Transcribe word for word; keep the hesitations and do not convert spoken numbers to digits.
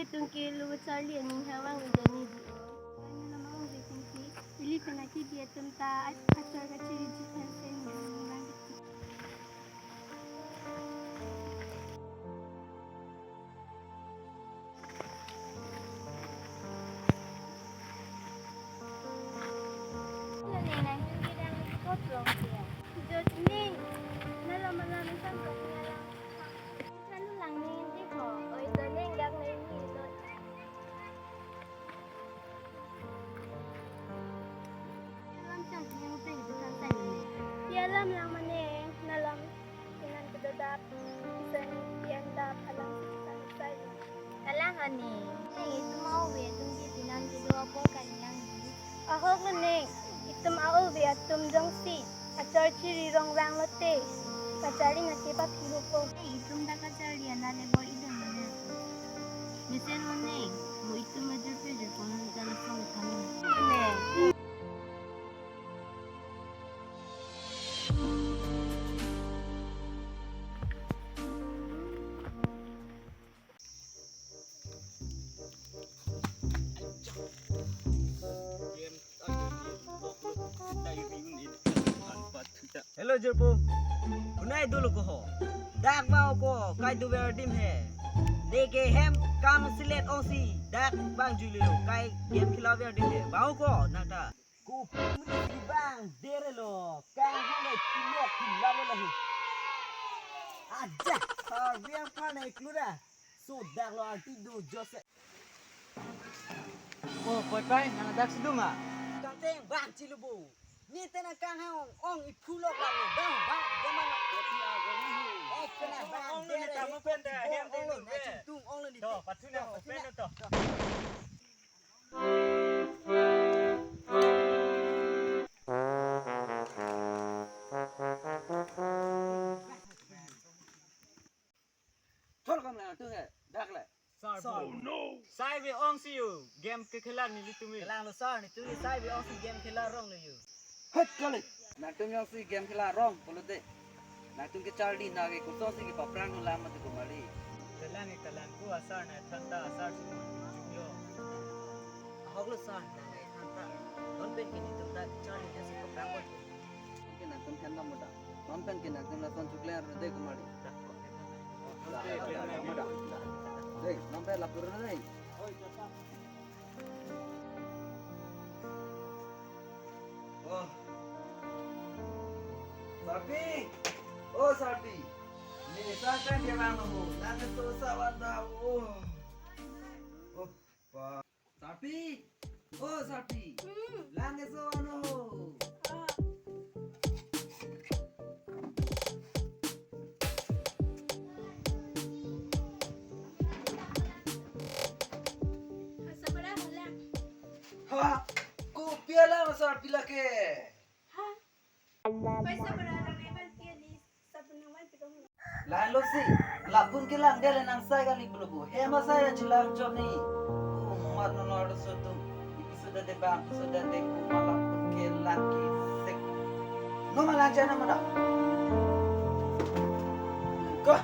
Itum ke lo charli aning hawang lo doni di. Kanya nama ong je tingki. Ili pena ki dia tum ta a-, achor kachiri ji pen sen ni hawang. Neng nang hindi dang kot long siya. Jot neng, nalo malam isang kot niya lang. Sanu lang neng hindi ko, o ito neng dak neng hindi ito. Alam chang yang pe itu kan tadi. Ya alam lang mane, nalam pinan kedodap, isen pian dap alam si kisan sai. Kalang ani, neng itum ave atum si pinan kedo apor kan yang di. Ahok lo neng, itum ave atum jongsi achor chiri rong vang lote, kacharli nake paphi hopo. Neng itum ta kacharli ana le bor idon mane. Mesen mane, mo itum ajur pejur konon ta lasong kami. Neng. Hello, jirpo. Kunai dulu ko ho. Dak bang ko kai du ver dim he. Deke hem kam silet ong si. Dak bang juli lo kai game khela ver dim he. Bang ko nang ta. Ko puni bang dere lo. Kang hang le kilok kilok lo hi. Aja. Har biang pa na ikluda. So dak lo arti do Jose. Oh, poi pai, nang dak si duma. Kangteng bang chilubu. Ni tena kang hang ong iphu lok lang lo. Bang, bang, jaman lo. Oti ago ni hu. Eh, kena bang, ong lo ni dere. Tamo pen deh, ong, hem ong lo, ding na deh. Chingtung ong lo ni. To, pathu na, to, pen pathu na. To. Thol kam lang tu ke, dak le. Sir, sir. Oh no. Sai ve ong si yo, game ke khela nelitum he. Kelang lo sir, netum ke sai ve ong si game khela rong lo yo. Hot kali. Nangtum jongsi game khela rong pulote, nangtum ke charli nake koson si kepaphrang lo lam mati ko mari. Kelang e kelang ko asar na thanta asar si mo yo. Ahok lo sir, nang e thanta. Non pen ke netum ta charli nasi paphrang ko. Ke nangtum khen dam mo da. Non pen ke nangtum lason chukle arde ko mari. Dei, non pen lapu rode. Oh. Sarpi. Oh, Sarpi. Ni sa pen dia lang ho. Nang tu sa wan da. Oh. Oh, pa. Sarpi. Oh, Sarpi. Hmm. Lang ke so ano ho. Ah. Asa pada hala. Ha, kopi alam Sarpi lake. Ha. Paisa pada hala ngai ban pialis. Lain lo si, lapu-an kelang dele nang sai kali bulu bu. Hem asai ra chilang joni. Umat non lo sotum. Ipi sudah de bang, sudah de ku malap pun kelang ki sek. No malang jana mana? Kah,